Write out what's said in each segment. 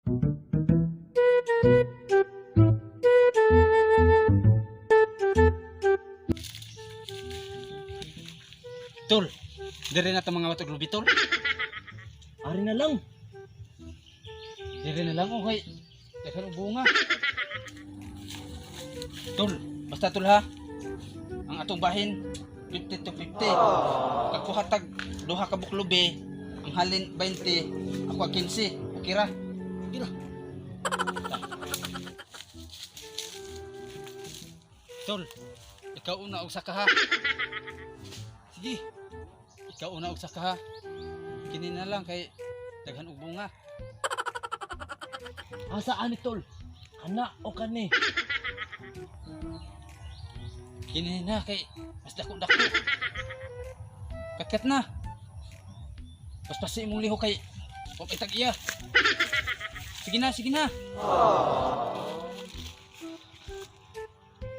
Tol, dire na itong mga watog lubi, tol. Ari na lang. Dire na lang, okay. Daghan og bunga. Tol, basta tol ha. Ang atong bahin, 50 to 50. Kakuha tag duha ka buklubi, ang halin 20, ako ang 15. Okay ra? Okay ra. Tol, ikaw una og saka ha. Sige. Ikaw una og saka ha. Kini na lang kay daghan og bunga. Asa ani, tol? Kana o kani? Kini na kay mas dako-dako. Katkat na. Paspasi imong liho kay wa may tag-iya. Sige na, sige na.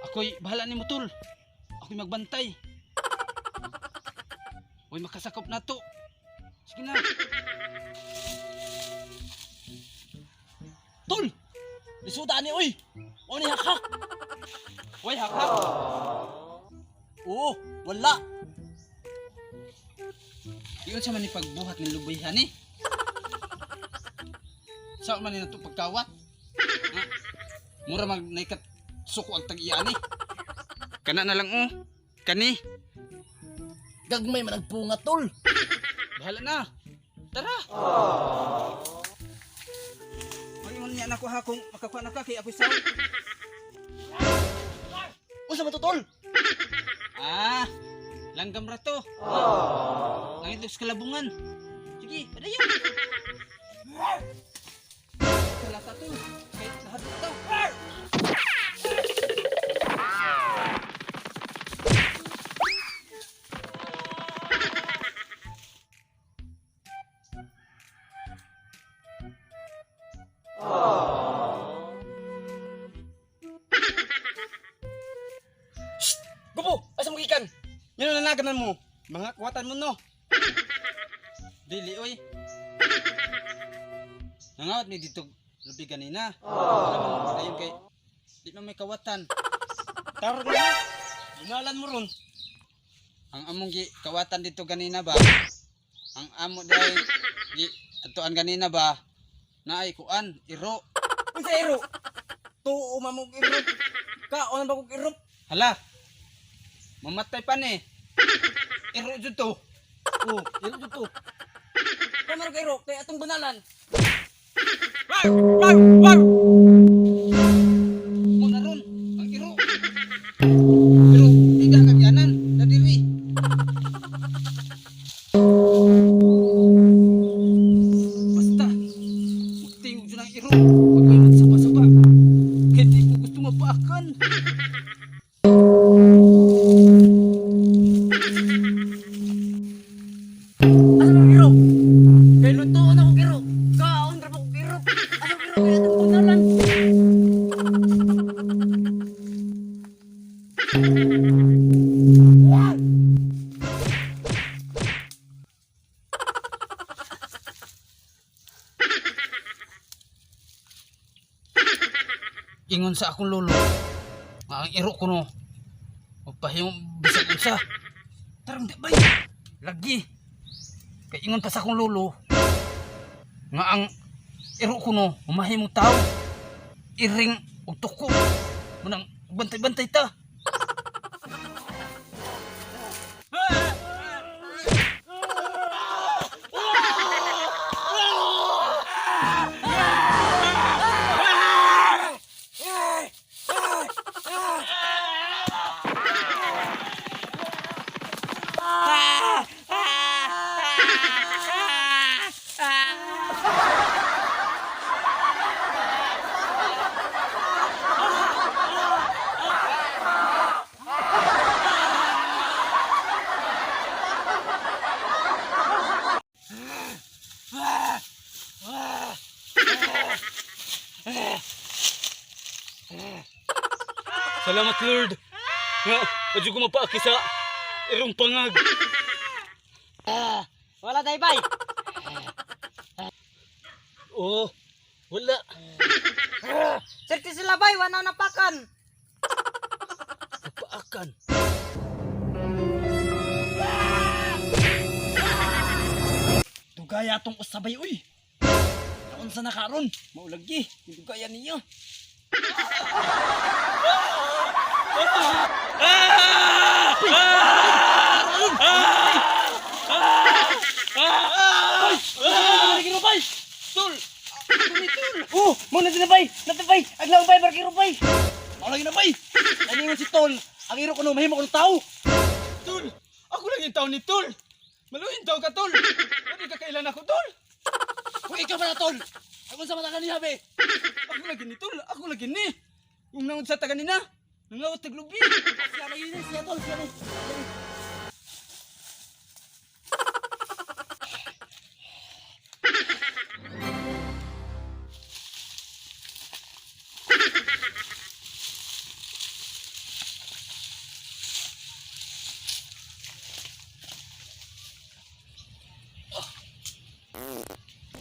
Ako'y bahala nimo, tol. Ako'y magbantay. Uy, makasakop na to. Sige na. Tol! Lisuda ani oy. O ni hakak. Uy, hakhak. Oo, wala. Iyon sa man ni pagbuhat ng lubuy ni. Sa man ni nato pagkawat. Ha? Mura mag naikat suko ang tag-iya ni. Kana na lang oh. Kani. Gagmay man ang punga, tol. Bahala na. Tara. Ay, niya na ko ha kung makakuha na ka kay ako'y saw. Unsa man to, tol? Ah, langgam ra to. Nangit sa kalabungan. Sige, padayon. Talata to. Kahit lahat ito. Gupo, asa mo gikan? Yan ang nalaganan mo. Mga kuwatan mo no. Dili oy. Nangawat ni dito lubi ganina. Wala man padayon kay di man may kawatan. Tarong na. Ginalan mo ron. Ang among gi kawatan dito ganina ba? Ang amo dai gi atuan ganina ba? Naay kuan iro. Unsa iro? Tuo man mo iro. Kaon ba kog iro? Hala. Mamatay pa ni. Iro jud to. Oh, iro jud to. Kamar ka iro kay atong banalan. Mo na ron ang iro. Pero di ka kagyanan na diri. Basta magtingog jud ang iro. Pag may magsaba-saba. Kay di ko gusto mapaakan. Asa man iro? Kay lutoon ako iro. Kaon ra ba kog iro? Asa man iro kay atong banalan? Ingon sa akong lolo nga ang iro ko no magpahimong bisag unsa. Tarong di bay, lagi kay ingon pa sa akong lolo nga ang iro ko no mamahimong tao, iring og tuko munang bantay-bantay ta. Salamat, Lord, nga adyo ko mapaaki sa irong pangag. Wala day bay. Oh, wala. Usabay uy. Naunsa na karon? Maulagi, hindi kaya niyo. Tol! Oh, mo na sinabay, natapay, aglaw bay barkiro bay. Maulagi na bay. Ani si Tol, ang iro kuno mahimo kuno tao. Tol! Ako lang yung tao ni Tol! Maluhin daw ka, Tol! Ano ka kailan ako, Tol? Kung ikaw pa na Tol. Ako sa mata kaniya be. Ako lagi ni Tol! Ako lagi ni! Kung naon sa taga nina, nangawat taglubi! Siya lagi ni siya Tol, siya ni.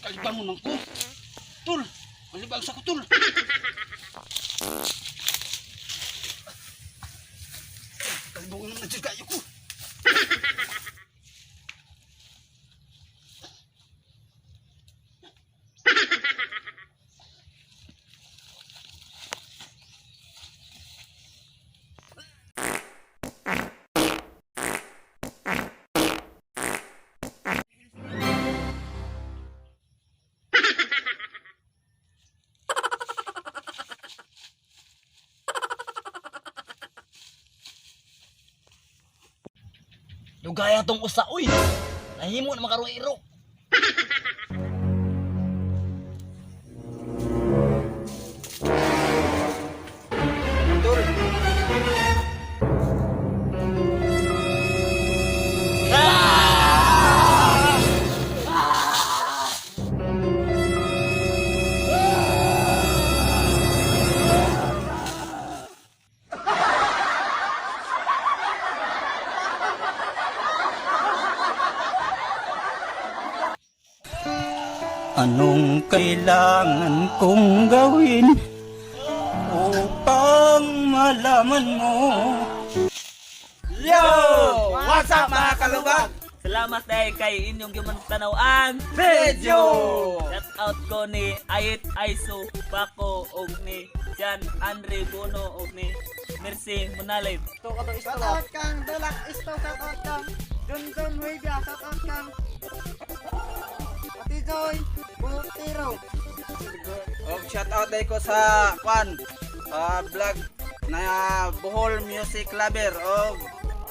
Kalibang mo man ko! Tol! Malibang sa ko, Tol! Kalibang mo naman kayo ko! Lugaya tong usa uy. Nahimo na makarong iro. Tol! Anong kailangan kong gawin upang malaman mo? Yo! What's up, mga kalubag? Salamat dahil kay inyong gimantanaw ang Video! Shout out ko ni Ayit Aiso Bako og ni Jan Andre Bono og ni Mercy Munalib. Shout out kang Dulak Isto, shout out kang Junjun Wavia, shout out kang Ate Joy Bultiro. Og shout out day ko sa kwan vlog na Bohol Music Lover og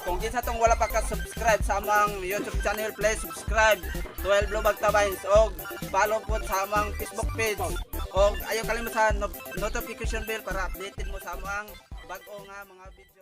kung kinsa tong wala pa ka-subscribe sa amang YouTube channel, please subscribe 12 Lubag Tabains og follow po sa amang Facebook page og ayaw kalimot sa notification bell para updated mo sa amang bag-o nga mga video.